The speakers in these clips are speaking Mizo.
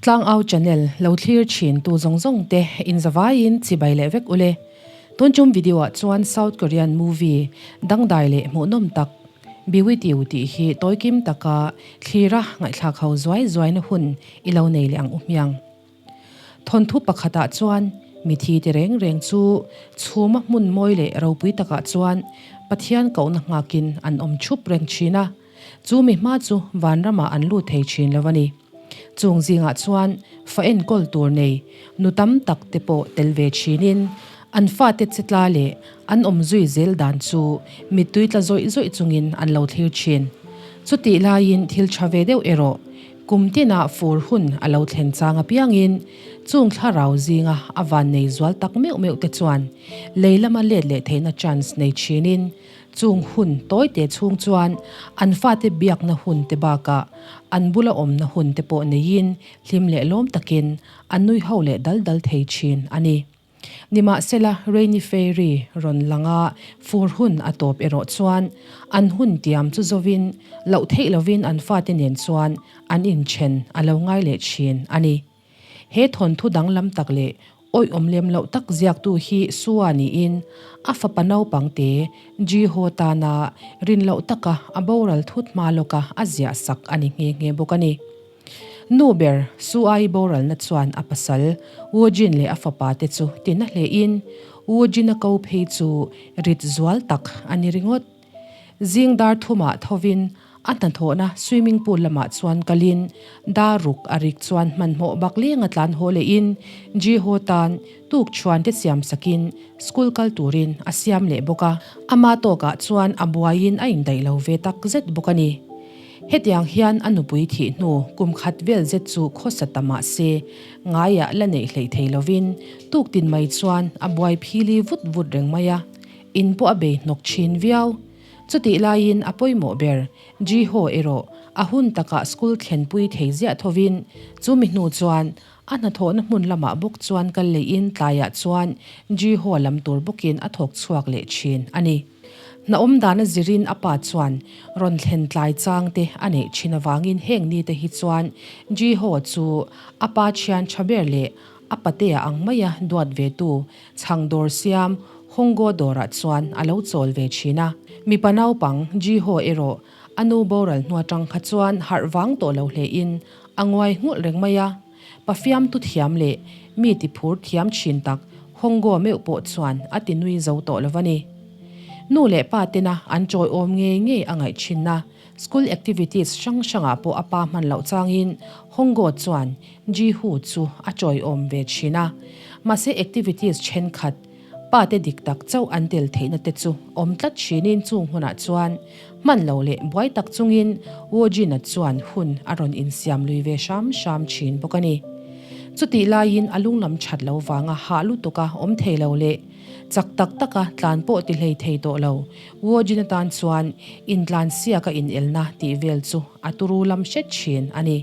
Tlangau channel lo thlir thin tu zawng zawng te in zavaiin chibai leh vek ule. Tun tum video ah chuan South Korean movie dangdai leh hmuhnawm tak Be With You tih hi tawikim taka thlira ngaihthlak ho zuai zuaina hun i lo nei leh ang u hmiang. Thawnthu pakhatah chuan mithi ti reng reng chu chhuma hmun mawi leh ropui takah chuan Pathian kohna nghakin an awm thup reng thin a, chu mi hma chu vanramah an lut thei thin lo a ni. Chung zingah chuan fa enkawl tur nei nu tam tak te pawh tel ve thinin an fate che tla leh an awm zui zel dan chu mittui tla zawih zawih chungin an lo thlir thin. Chutih laiin thil tha ve deuh erawh Kum tinah fur hun a lo thlen chang apiangin chung thlarau zinga a van nei zual tak meuh meuh te chuan lei lama let leh theihna chance nei thinin chung hun tawi te chhung chuan an fate biakna hun te bakah an bula awmna hun te pawh neiin hlim leh lawm takin an nui ho leh dal dal thei thin a ni. Nimahsela, Rainy Fairy rawn lang a, fur hun a tawp erawh chuan an hun tiam chu zovin, loh theih lovin an fate nen chuan an inthen a lo ngai leh thin a ni. He thawnthu danglam tak leh awihawm lem loh tak ziaktu hi Sua niin a fapa naupang te Ji-ho tana rin loh taka a boral thut hma lawka a ziah sak a ni nghe nghe bawk a ni. Nu ber Su-ai boralna chuan a pasal Woo Jin leh a fapa te chu tina hlein Woo Jin-a ko phei chu rit zual tak a ni ringawt. Zing dar thumah thovin a hnathawhna swimming pool lamah chuan kalin dar ruk a rik chuan hmanhmawh bak lenga tlan haw lehin Ji Ho tan tuk chhuan te siam sakin school kal turin a siam leh bawk a. Ama tawkah chuan a buaiin a indaih lo ve tak zet bawk a ni. Hetiang hian a nupui thih hnu kum khat vel zet chu khawsa ta mah se, ngaiah la neih hleih thei lovin tuktin mai chuan a buai phili vut vut reng mai a, in pawh a bei hnawk thin viau. Chutih laiin a pawimawh ber, Ji-ho erawh a hun takah school thlenpui thei ziah thovin chumi hnu chuan a hnathawhna hmun lamah bawk chuan kal leiin tlaiah chuan Ji-ho lam tur bawkin a thawk chhuak leh thin a ni. Hna awm dana zirin a pa chuan rawn thlen tlai chang te a neih thin avangin heng ni te hi chuan Ji-ho chu a pa thian tha ber leh a patea ang maia duat ve tu chhang dawr siam Honggo dawrah chuan a lo chawl ve thin a. Mipa naupang Ji-ho erawh a nu boral hnu atang kha chuan harh vang tawh lo hlein a nguai nghulh reng mai a. Pa fiamtu thiam leh mi ti phur thiam thin tak Honggo meuh pawh chuan a ti nui zo tawh lo a ni. Nu leh pa tena an chawiawm ngei ngei a ngaih thinna school activities hrang hrangah pawh a pa hman loh changin Honggo chuan Ji-Hu chu a chawiawm ve thin a. Mahse activities thenkhat Pa te dik tak chauh an tel theihna te chu awm tlat thinin chung hunah chuan hman lo leh buai tak chungin Woo-Jin-a chuan hun a rawn insiam lui ve hram hram thin bawk a ni. Chutih laiin a lunglam that lo vanga hah lutuka awm thei lo leh chak tak taka tlan pawh ti hlei thei tawh lo Woo-Jin-a tan chuan intlansiaka inelna tih vel chu a turu lam hret thin a ni.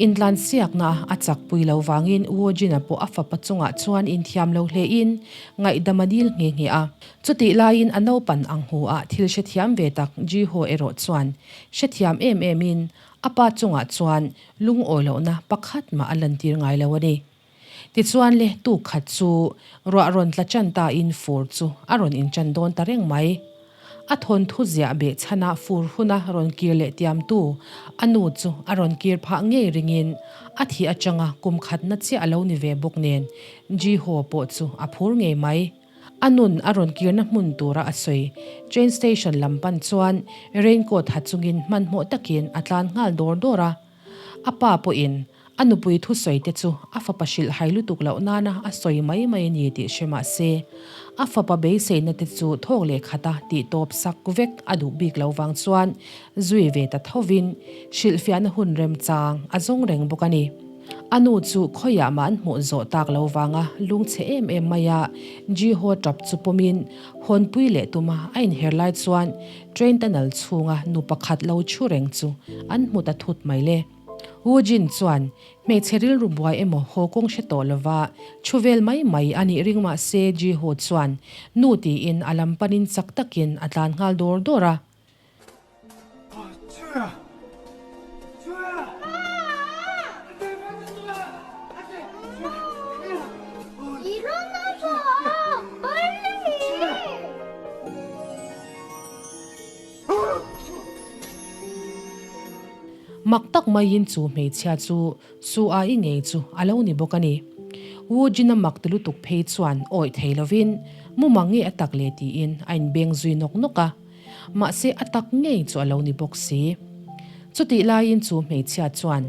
Intlansiakna a chakpui lo vangin Woo-Jin-a pawh a fapa chungah chuan inthiam lo hlein ngaihdam a dil nghe nghe a. Chutih laiin a naupan ang hu ah thil hrethiam ve tak Ji-ho erawh chuan hrethiam em emin A pa chungah chuan lungawi lohna pakhat mah a lantir ngai lo a ni. Tichuan le tuk khat chu ruah rawn tla chan tain fur chu a rawn inchan dawn ta reng mai. A thawnthu ziah beh chhana fur huna rawn kir leh tiamtu a nu chu a rawn kir phah ngei ringin a thih atanga kum khatna chiah a lo ni ve bawk nen Ji-ho pawh chu a phur ngei mai. A nun a rawn kirna hmun tura a sawi. Train station lam pan chuan raincoat ha chungin hmanhmawh takin a tlan nghal dawr dawr a. A pa pawhin a nupui thusawi te chu a fapa hrilh hai lutuk loh nana a sawi mai mai a ni tih hre mah se, a fapa beiseina te chu thawk leh khata tih tawp sak vek a duh bik lo vang chuan zui ve ta thovin hrilhfiahna hun remchang a zawng reng bawk a ni. A nu chu khawiah mah an hmuh zawh tak lo vanga lungchhe em em mai a, Ji-ho tap chu pawmin hawnpui leh tuma a inher lai chuan train tunnel chhunga nu pakhat lo thu reng chu an hmu ta thut mai le. Woo Jin chuan Hmeichhe rilru buai emaw haw kawng hre tawh lova thu vel mai mai a nih ring mah se Jiho chuan nu tiin a lam panin chak takin a tlan nghal dawr dawr a. Mak tak maiin chu hmeichhia chu Su Ai ngei chu a lo ni bawk a ni. Wu Jin-a mak ti lutuk phei chuan awih thei lovin mumang nge a tak le tiin a inbeng zui nawk nawk a. Mahse a tak ngei chu a lo ni bawk si. Chutih laiin chu hmeichhia chuan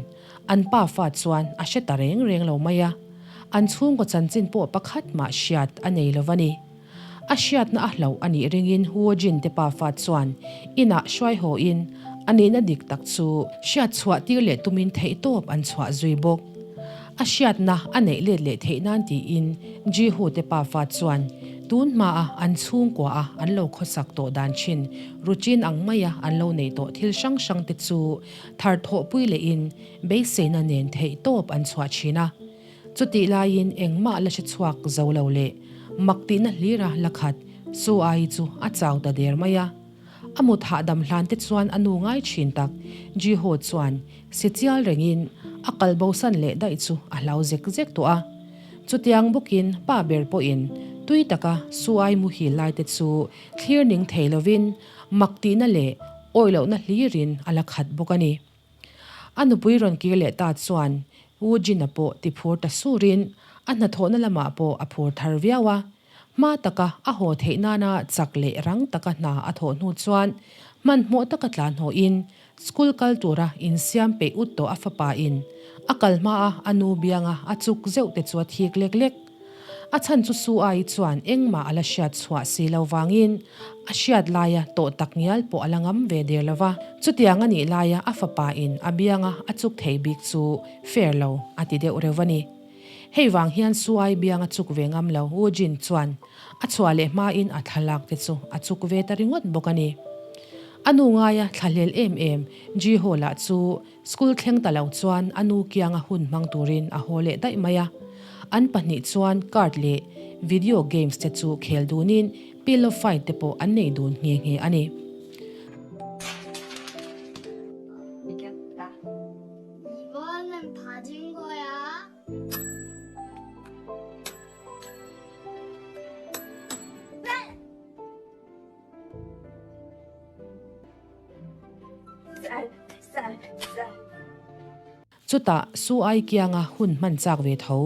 an pa fa chuan a hre ta reng reng lo mai a, an chhungkaw chanchin pawh pakhat mah hriat a nei lo va ni. A hriatna a hlauh a nih ringin Huo Jin te pafa chuan inah hruai hawiin a nihna dik tak chu hriat chhuah tir leh tumin theihtawp an chhuah zui bawk. A hriatna a neih let leh theih nan tiin Ji Hu te pafa chuan tun hmaa an chhungkua a an lo khawsak tawh dan thin routine ang maia an lo neih tawh thil hrang hrang te chu thar thawhpui lehin beiseina nen theihtawp an chhuah thin a. Chutih laiin engmah la hre chhuak zo lo leh mak tihna hlira la khat Su Ai chu a chau ta der mai a. A mut hahdam hlan te chuan a nu ngai thin tak Ji Ho chuan si chial rengin a kal bosan leh daih chu a hlau zek zek tawh a. Chutiang bawkin pa ber pawhin tui taka Su Ai muhil lai te chu thlir ning thei lovin mak tihna leh awih lohna hlirin a la khat bawk a ni. A nupui rawn kir leh ta chuan Wu Jin-a pawh ti phur ta surin a hnathawhna lamah pawh a phur thar viau a. Hma taka a haw theih nana chak leh rang taka hna a thawh hnu chuan hmanhmawh taka tlan hawhin school kal tura insiam peih ut tawh a fapa in a kal hmaa a nu bianga a chuk zeuh te chu a thik lek lek. A chhan chu Su Ai chuan engmah a la hriat chhuah si lo vangin a hriat laia tawh tak ngial pawh a la ngam ve der lo va. Chutiang a nih laia a fapa in a bianga a chuk thei bik chu fair lo a ti deuh reuh a ni. Hei vang hian Su Ai biang a chuk ve ngam lo Wu Jin chuan a chhuah leh hmain a thlalak te chu a chuk ve ta ringawt bawk a ni. A nu ngaia thlahlel em em Ji Ho lah chu School thleng ta lo chuan a nu kianga hun hmang turin a haw leh daih mai a. An pahnih chuan card leh video games te chu khel dunin pillow fight te pawh an nei dun nghe nghe a ni. Chutah Su Ai kianga hun hman chak ve tho,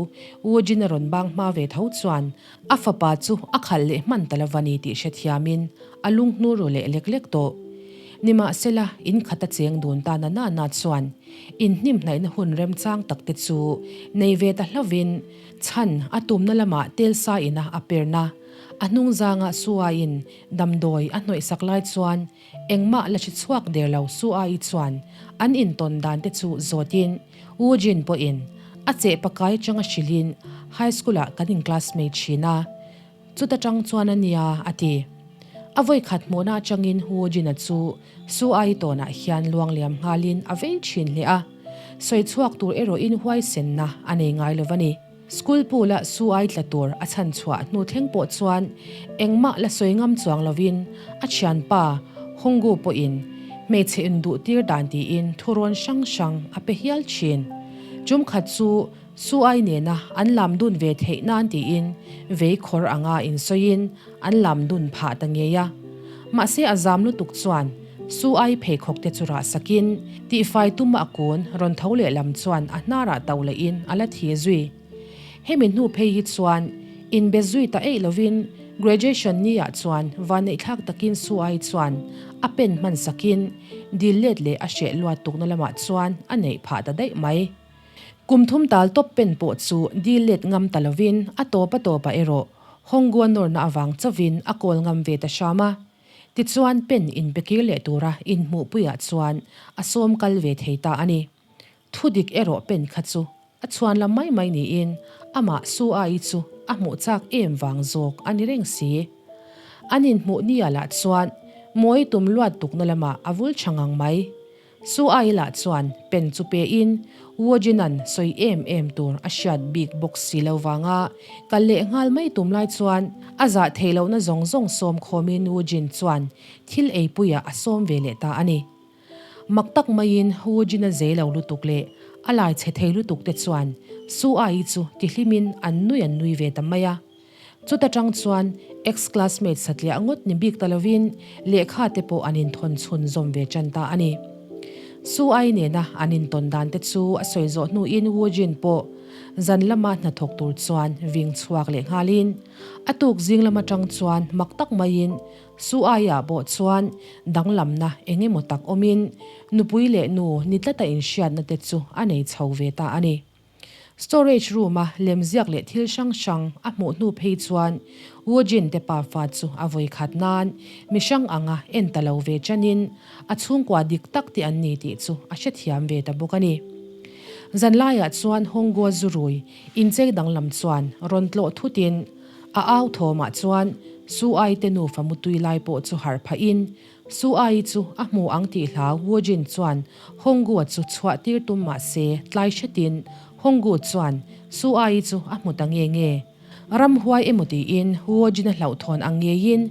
U Jin a rawn bang hma ve tho chuan a fapa chu a khalh leh hman ta lova ni tih hrethiamin a lung hnu ru leh lek lek tawh. Nimahsela, in khat a cheng dun ta na na na chuan inhnimhnaihna hun remchang tak te chu nei ve ta hlauhin chhan a tumna lamah telsa ina a perna a hnungzanga Su Aiin damdawi a hnawihsak lai chuan Engmah la hre chhuak der lo Su Ai chuan an intawn dan te chu zawtin Wu Jin pawhin a cheh pakai atanga hrilhin high school ah kan in classmate thin a, chuta tang chuan a nia a ti. A vawikhat hmuhna atangin Wu Jin-a chu Su Ai tawnah hian luangliam nghalin a vei thin hle a, sawi chhuak tur erawhin huaisenna a nei ngai lo va ni. School pool a su ai tla tur a chhan chhuah hnu thleng pawh chuan engmah la sawi ngam chuang lovin a thianpa Honggu pawhin hmeichhe induh tir dan tiin thurawn hrang hrang a pe hial thin. Tum khat chu su ai nena an lam dun ve theih nan tiin vei khawr anga insawiin An lam dun phah ta ngei a. Mahse a zam lutuk chuan Su ai pheikhawk te chu rah sakin tihfai tuma a kun rawn tho leh lam chuan a hnarah tauh lehin a la thi zui. Hemi hnu phei hi chuan inbe zui ta eih lovin graduation ni ah chuan vanneihthlak takin Su ai chuan a pen hman sakin dil let leh a hreh luat tukna lamah chuan a neih phah ta daih mai. Kum thum tal tawp pen pawh chu dil let ngam ta lovin a tawp a tawpah erawh Hongua nawrna avang chauhin a kawl ngam ve ta hram a. Tichuan pen inpe kir leh tura inhmuhpuiah chuan a sawm kal ve thei ta a ni. Thudik erawh pen kha chu a chhuan lam mai mai niin amah Su Ai chu a hmuh chak em vang zawk a ni reng si. An inhmuh nia lah chuan mawi tum luat tukna lamah a vul tha ngang mai. Su Ai lah chuan pen chu pe in Woojin-a'n sawi em em tur a hriat bik bawk si lo vanga kal leh nghal mai tum lai chuan a zah theih lohna zawng zawng sawm khawmin Woojin chuan thil eipuiah a sawm ve leh ta a ni. Mak tak maiin Woojin-a zei lo lutuk leh a lai chhe thei lutuk te chuan Su Ai chu tihlimin an nui an nui ve ta mai a. Chuta tang chuan ex-classmate satliah ngawt ni bik ta lovin lehkha te pawh an inthawn chhun zawm ve tan ta a ni. Su Ai nena an intawn dan te chu a sawi zawh hnuin Wu Jin pawh zan lama hnathawk tur chuan ving chhuak leh nghalin a tuk zing lam atang chuan mak tak maiin Su Ai-ah pawh chuan danglamna eng emaw tak awmin nupui leh nu ni tlata inhriatna te chu a nei chho ve ta a ni. Storage room-a lemziak leh thil hrang hrang a hmuh hnu phei chuan Woojin te pafa chu a vawi khat nan mi hrang anga en ta lo ve chanin a chhungkua dik tak te an ni tih chu a hrethiam ve ta bawk a ni. Zanlaiah chuan Hongguo zurui inchei danglam chuan rawn tlawh thutin a au thawmah chuan Su Ai te nufa mutui lai pawh chu harh phahin Su Ai chu a hmu ang tih hlau Woojin chuan Honggu-a chu chhuah tir tum mah se tlai hretin Honggu chuan Su Ai chu a hmu ta nge nge. Ramhuai emaw tiin Woojin-a hlauhthawn ang ngeiin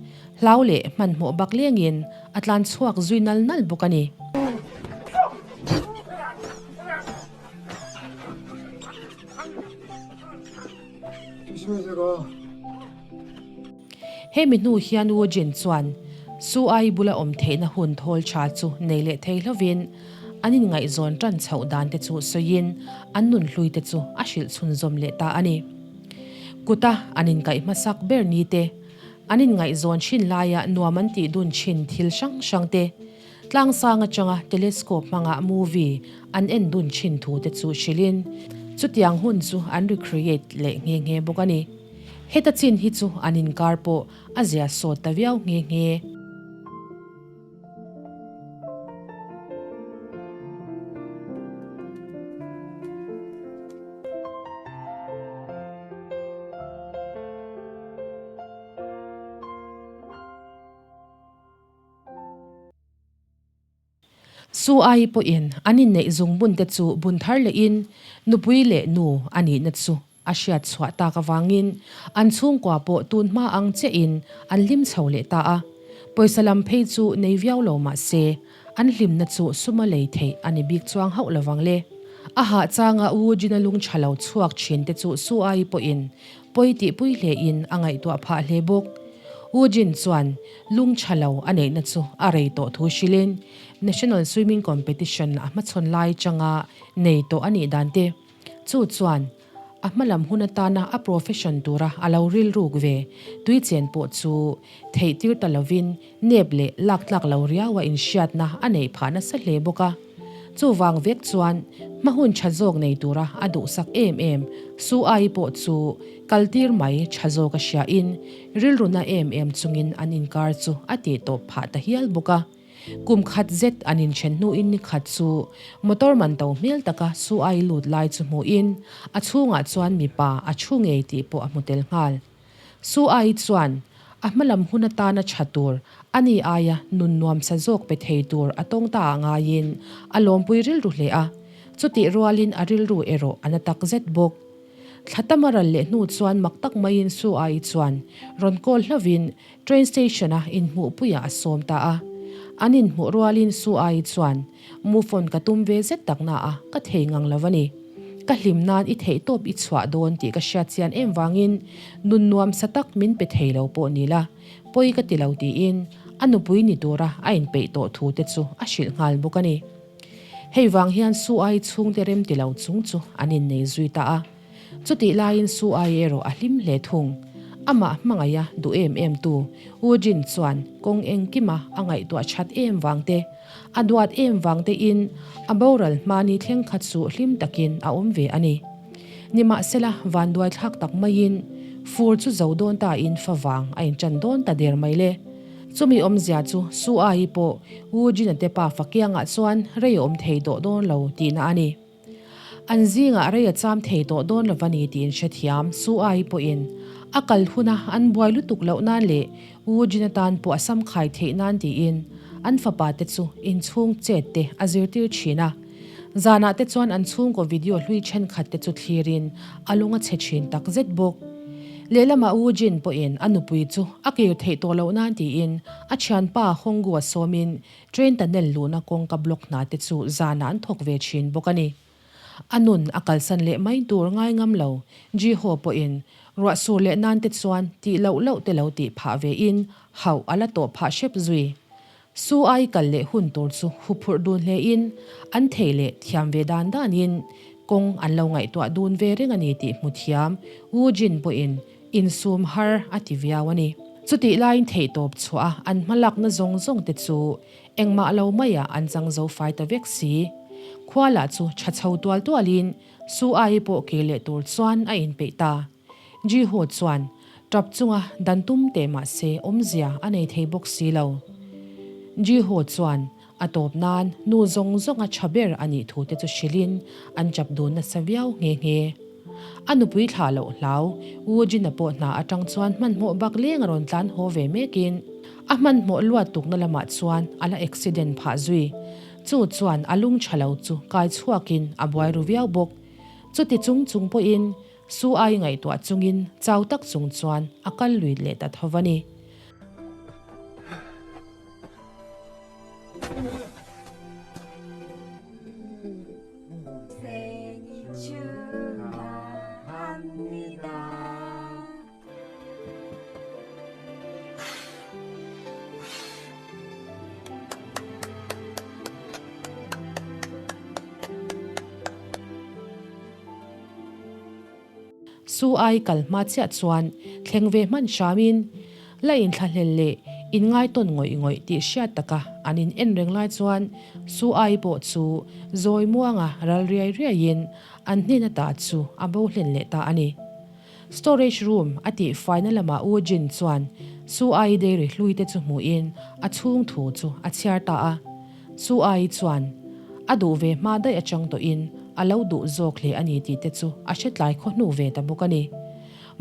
hlau leh hmanhmawh bak lengin a tlan chhuak zui nal nal bawk a ni. Hemi hnu hian Woojin chuan Su Ai bula awm theihna hun thawl tha chu nei leh thei hlovin an inngaihzawn tan chhoh dan te chu sawiin an nun hlui te chu a hrilh chhunzawm leh ta a ni. Kuta an inkaih hmasak ber ni te, an inngaihzawn thin laia nuam an tih dun thin thil hrang hrang te, Tlangsang atanga telescope hmanga movie an en dun thin thu te chu hrilhin chutiang hun chu an recreate leh nghe nghe bawk a ni. Heta chin hi chu an inkar pawh a zia sawt ta viau nghe nghe. Su Ai pawhin an inneih zungbun te chu bun thar lehin nupui leh nu a nihna chu a hriat chhuah tak avangin an chhungkua pawh tun hma ang chiahin an hlim chho leh ta a. Pawisa lam phei chu nei viau lo mah se an hlimna chu suma lei theih a ni bik chuang hauh lovang le. A hah changa Wu Jin-a lung tha lo chhuak thin te chu Su Ai pawhin pawi tihpui hlein a ngaihtuah phah hle bawk. Wu Jin chuan Lung tha lo a neihna chu a rei tawh thu hrilhin National Swimming Competition a hmachhawn lai changa nei tawh a nih dan te chu chuan a hmalam hun atana a profession tura a lo rilruk ve tui chen pawh chu theih tir ta lovin nep leh lak tlak lo riaua inhriatna a neih phah nasa hle bawk a. Chuvang vek chuan hma hun tha zawk nei tura a duhsak em em Su Ai pawh chu kaltir mai tha zawk a hriain rilruna em em chungin an inkar chu a tih tawp phah ta hial bawk a. Kum khat zet an inthen hnuin ni khat chu motor man to hmel taka Su Ai lut lai chu hmuhin a chhungah chuan mipa a thu ngei tih pawh a hmu tel nghal. Su Ai chuan a hmalam hun atana tha tur, ani aia nun nuamsa zawk pe thei tur a tawng ta ah ngaiin a lawmpui rilru hle a, chutih rualin a rilru erawh a na tak zet bawk. Thla tam a ral leh hnu chuan mak tak maiin Su Ai chuan rawn call hlovin train station-a inhmuhpuiah a sawm ta a. An inhmuh rualin Su Ai chuan Move on ka tum ve zet tak na a, ka thei ngang lo a ni. Ka hlim nan i theih tawp i chhuah dawn tih ka hriat chian em vangin nun nuam sa tak min pe thei lo pawh ni la, pawi ka ti lo tiin a nupui ni tura a inpeih tawh thu te chu a hrilh nghal bawk a ni. Hei vang hian Su Ai chhungte rem ti lo chung chu an innei zui ta a. Chutih laiin Su Ai erawh a hlim hle thung. Amah hmangaih a duh em em tu Wu Jin chuan kawng engkima a ngaihtuah that em vang te, a duat em vang te in a boral hmani thleng khat chu hlim takin a awm ve a ni. Nimahsela vanduai thlak tak maiin fur chu zo dawn ta in favang a inṭan dawn ta der mai le. Chumi awmzia chu Su Ai pawh Wu Jin-a te pa fakiangah chuan rei a awm thei tawh dawn lo tihna a ni. An zingah rei a cham thei tawh dawn lo va ni tiin hrethiam Su Ai pawhin a kal huna an buai lutuk loh nan leh Wu Jin atan pawh a sam khai theih nan tiin an fapa te chu inchhung chet te a zirtir thin a. Zanah te chuan an chhungkaw video hlui thenkhat te chu thlirin a lung a chhe thin tak zet bawk. Lehlamah Woo Jin pawhin a nupui chu a kir theih tawh loh nan tiin a thianpa Honggu-a sawmin train tunnel luhna kawngka block hna te chu zanah an thawk ve thin bawk a ni. A nun a kalsan leh mai tur ngai ngam lo, Ji-ho pawhin ruah sur leh nan te chuan tih loh loh te lo tih phah ve in hauh a la tawh phah hrep zui. Su ai kal leh hun tur chu huphurh dun hle in an thei leh thiam ve dan dan in kawng an lo ngaihtuah dun ve reng a ni tih hmu thiam Woo Jin pawhin insum har a ti viau a ni. Chutih laiin theihtawp chhuah a an hmalakna zawng zawng te chu Engmah lo maiah an chang zo fai ta vek si. Khua lah chu tha chho tual tualin Su Ai pawh kir leh tur chuan a inpeih ta. Ji Ho chuan tap chunga dan tum teh mah se awmzia a nei thei bawk si lo. Ji Ho chuan a tawp nan nu zawng zawnga tha ber a nih thu te chu hrilhin an tap dun nasa viau nghe nghe. A nupui thlah loh hlau, Woo Jin-a pawh hna atang chuan hmanhmawh bak leng a rawn tlan haw ve mekin a hmanhmawh luat tukna lamah chuan a la accident phah zui. Chu chuan a lung tha lo chu kai chhuakin a buai ru viau bawk. Chuti chung chung pawhin Su Ai ngaihtuah chungin chau tak chung chuan a kal lui leh ta tho a ni. Su ai kal hma chiah chuan thleng ve hman hramin La inthlahlel leh inngaitawn ngawih ngawih tih hriat taka an in en reng lai chuan Su Ai pawh chu zawi muanga ral riai riaiin an hnen ata chu a bo hlen leh ta a ni. Storage room a tih faina lamah U Jin chuan Su Ai dairy hlui te chu hmuhin a chhung thu chu a chhiar ta a. Su Ai chuan a duh ve hma daih atang tawhin a lo duh zawk hle a ni tih te chu a hre tlai khaw hnu ve ta bawk a ni.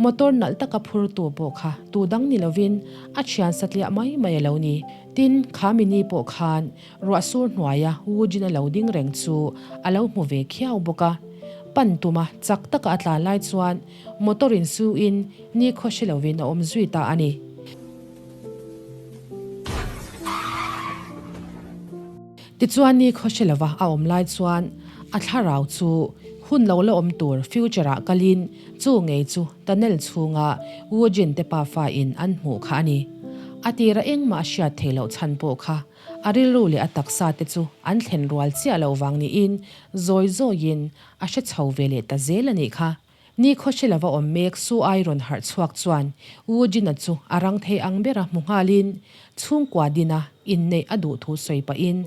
Motor nalh taka phurtu pawh kha tu dang ni lovin a thian satliah mai mai a lo ni. Tin, kha mini pawh khan ruah sur hnuaia Wu Jin-a lo ding reng chu a lo hmu ve khiau bawk a. Pan tuma chak taka a tlan lai chuan motor in su-in nikhaw hre lovin a awm zui ta a ni. Tichuan nikhaw hre lova a awm lai chuan a thlarau chu hun lo la awm tur future-ah kalin Chu ngei chu tunnel chhunga Wu Jin te pafa in an hmuh kha a ni. A tira engmah a hriat theih loh chhan pawh kha a rilru leh a taksa te chu an thlen rual chiah loh vang niin zawi zawiin a hre chho ve leh ta zel a nih kha. Ni khawhre lova awm mek Su Ai rawn harh chhuak chuan Wu Jin-a chu a rang thei ang bera hmu nghalin chhungkua dina inneih a duh thu sawi pahin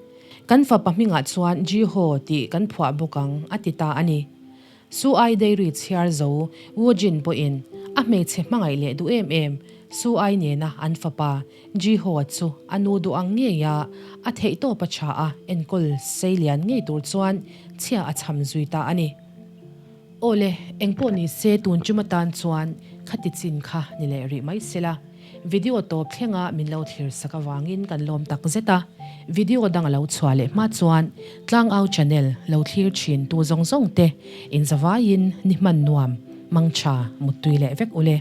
kan fapa hmingah chuan Ji Ho tih kan phuah bawk ang a ti ta a ni. Su Ai Dairy chhiar zo Wu Jin pawhin a hmeichhe hmangaih leh duh em em Su Ai nena an fapa Ji Ho-a chu a nu duh ang ngei a, a theihtawp a tha a, enkawl sei lian ngei tur chuan chhia a cham zui ta a ni. Aw le, engpawh ni se tun tum atan chuan khati chin kha ni leh rih mai sela. Video tawp thlenga min lo thlir sak avangin kan lawm tak zet a, video dang a lo chhuah leh hma chuan Tlangau channel lo thlir thin tu zawng zawng te inzavaiin ni hman nuam, mangtha, muttui leh vek ule.